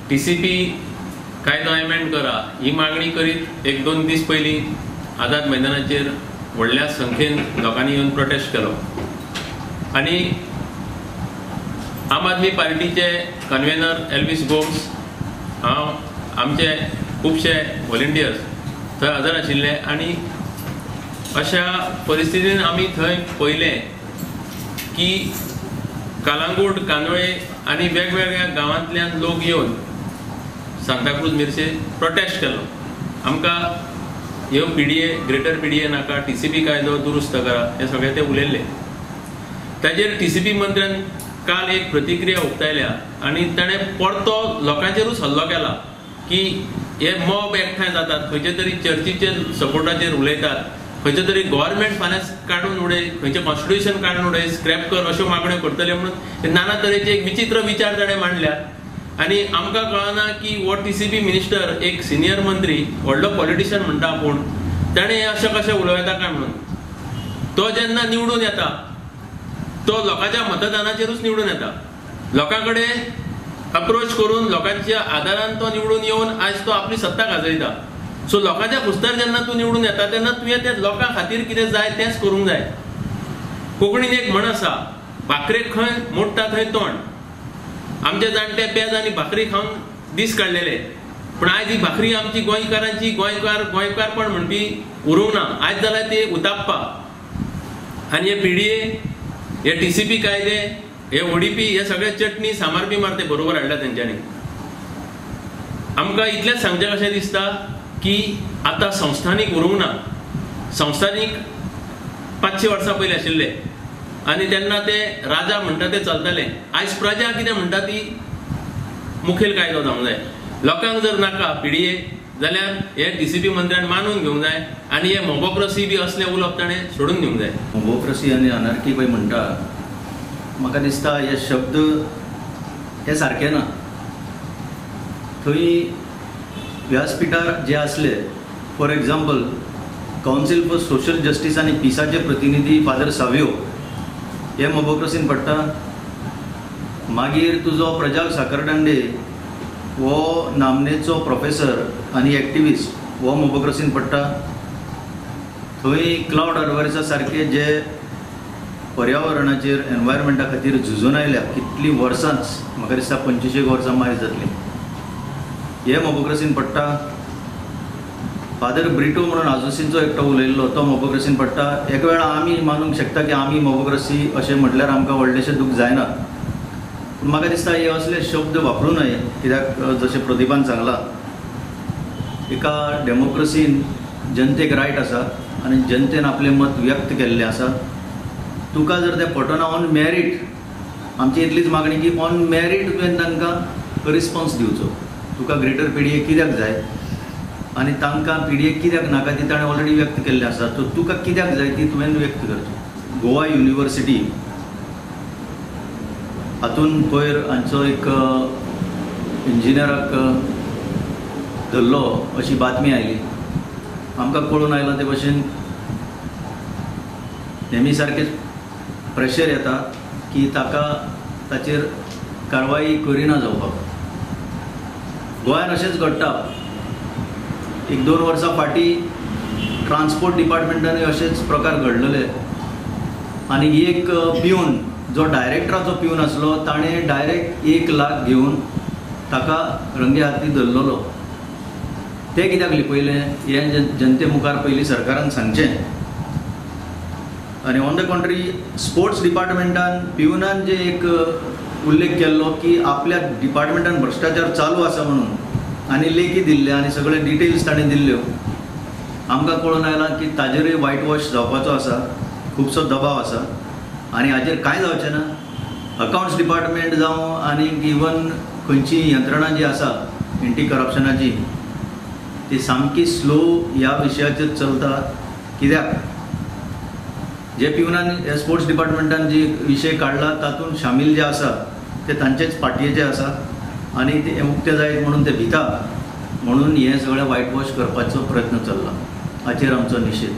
TCP कायदो amend करा ही मागणी करीत एक दोन दीस पयलीं आझाद मैदानाचेर व्हडल्या संख्येन लोकांनी येवन प्रोटेस्ट केलो आनी आम आदमी पार्टीचे कन्वेनर एल्वीस गोम्स, हांव, आमचे खुबशे व्हॉलंटियर्स थंय हजर आशिल्ले आनी अशा परिस्थितीन आमी थंय पळयलें की कालांगूट, कांदोळे आनी वेगवेगळ्या गांवांतल्यान लोक येवन सांताक्रूज मिरसे प्रोटेस्ट केलो. आमकां ह्यो पीडीए, ग्रेटर पीडीए नाका, टीसीपी कायदो दुरुस्त करा, हे सगळे ते उलयल्ले. ताजेर टीसीपी मंत्र्यान काल एक प्रतिक्रिया उक्तायल्या आनी ताणें परतो लोकांचेरूच हल्लो केला की हे मॉब एकठांय जातात, खंयचे तरी चर्चीचे सपोर्टाचेर उलयतात, खंयचे तरी गव्हर्मेंट फायनान्स काडून उडय, खंयचें कॉन्स्टिट्युशन काडून उडय, स्क्रॅप कर अश्यो मागण्यो करतले म्हणून नाना तरेचे एक विचित्र विचार ताणें मांडल्यात. आनी आमकां कळना की हो टीसीपी मिनिस्टर एक सिनियर मंत्री, व्हडलो पॉलिटिशियन म्हणटा आपूण, ताणें हें अशें कशें उलोवं येता काय म्हणून. तो जेन्ना निवडून येता तो लोकांच्या मतदानाचेरूच निवडून येता, लोकां कडेन अप्रोच करून लोकांच्या आदारान तो निवडून येवन आयज तो आपली सत्ता गाजयता. सो लोकांच्या खुस्तार जेन्ना तूं निवडून येता तेन्ना तुवें ते लोकां खातीर कितें जाय तेंच करूंक जाय. कोंकणीन एक म्हण आसा, भाकरेक खंय मोडटा थंय तोंड. आमचे जाणटे पेज आनी भाकरी खावन दीस काडलेले, पूण आयज ही भाकरी आमची गोंयकारांची, गोंयकार गोंयकारपण म्हणपी उरूंक ना. आयज जाल्यार ती उताप्पा आनी हे पीडीए, हे टीसीपी कायदे, हे ओडीपी, हे सगळे चटणी सामार बी मारते बरोबर हाडल्या तेंच्यांनी. आमकां इतलेंच सांगचें कशें दिसता की आतां संस्थानीक उरूंक ना. संस्थानीक 500 वर्सां पयलीं आशिल्ले आनी तेन्ना ते राजा म्हणटा ते चलताले. आयज प्रजा कितें म्हणटा ती मुखेल कायदो जावंक जाय. लोकांक जर नाका पीडीए जाल्यार हे टीसीपी मंत्र्यान मानून घेवंक जाय आनी हे मोबोक्रसी बी असलें उलोवप ताणें सोडून दिवंक जाय. मोबोक्रसी आनी अनार्की पळय म्हणटा, म्हाका दिसता हे शब्द हे सारके ना. थंय व्यासपिठार जे आसले, for example council for social justice आनी पिसाचे प्रतिनिधी फादर सावियो हे मोबोक्रसीन पडटा. मागीर तुजो प्रजाल साखरदांडे हो नामनेचो प्रोफेसर आनी एक्टिविस्ट हो मोबोक्रसीन पडटा. थंय क्लावड अल्वारेसा सारके जे पर्यावरणाचेर एनवायरमेंटा खातीर झुजून आयल्या कितलीं वर्सांच, म्हाका दिसता 25 वर्सां मायज जातलीं, हे मोबोक्रसीन पडटा. फादर ब्रिटो म्हणून आजोसींचो एकटो उलयल्लो तो मोबोक्रसीन पडटा. एक वेळा आमी मानूंक शकता की आमी मोबोक्रसी अशें म्हटल्यार आमकां व्हडलेशें दूख जायना, पूण म्हाका दिसता हे असले शब्द वापरूं नये. कित्याक जशें प्रदीपान सांगलां, एका डेमोक्रसीन जनतेक रायट आसा आनी जनतेन आपलें मत व्यक्त केल्लें आसा. तुका जर तें पटना ऑन मॅरीट, आमची इतलीच मागणी की ऑन मॅरीट तुवें तांकां रिस्पोन्स दिवचो. तुका ग्रेटर पीडीए कित्याक जाय आनी तांकां पीडीए कित्याक नाका ती ताणें ऑलरेडी व्यक्त केल्लें आसा. सो तुका कित्याक जाय ती तुवें व्यक्त करची. गोवा युनिवर्सिटी हातून पयर हांचो एक इंजिनियराक धरलो अशी बातमी आयली. आमकां कळून आयलां ते भशेन नेहमी सारकें प्रेशर येता की ताका ताचेर कारवाई करिना जावपाक. गोंयांत अशेंच घडटा. एक 2 वर्सां फाटीं ट्रान्सपोर्ट डिपार्टमेंटानूय अशेंच प्रकार घडलेले आनी एक पिवन जो डायरेक्टराचो पिवन आसलो ताणें डायरेक्ट 1 लाख घेवन ताका रंगे हाती धरलेलो. तें कित्याक लिपयलें हें जनते मुखार पयलीं सरकारान सांगचें. आनी ऑन the country sports डिपार्टमेंटान पिवनान जे एक उल्लेख केल्लो की आपल्या डिपार्टमेंटान भ्रश्टाचार चालू आसा म्हणून आनी लेखी दिल्ले आनी सगळे डिटेल्स ताणें दिल्ल्यो, आमकां कळून आयलां की ताजेरूय व्हायट वॉश जावपाचो आसा, खुबसो दबाव आसा आनी हाजेर कांय जावचें ना. अकावंट्स डिपार्टमेंट जावं आनी इवन खंयची यंत्रणा जी आसा एंटी करप्शनाची ती सामकी स्लो ह्या विशयाचेर चलता. कित्याक जे पिवनान ह्या स्पोर्ट्स डिपार्टमेंटान जे विशय काडला तातूंत शामील जे आसा ते तांचेच पार्टयेचे आसा आनी ते उक्ते जायत म्हणून ते भिता, म्हणून हें सगळें व्हायट वॉश करपाचो प्रयत्न चल्ला. हाचेर आमचो निशेध.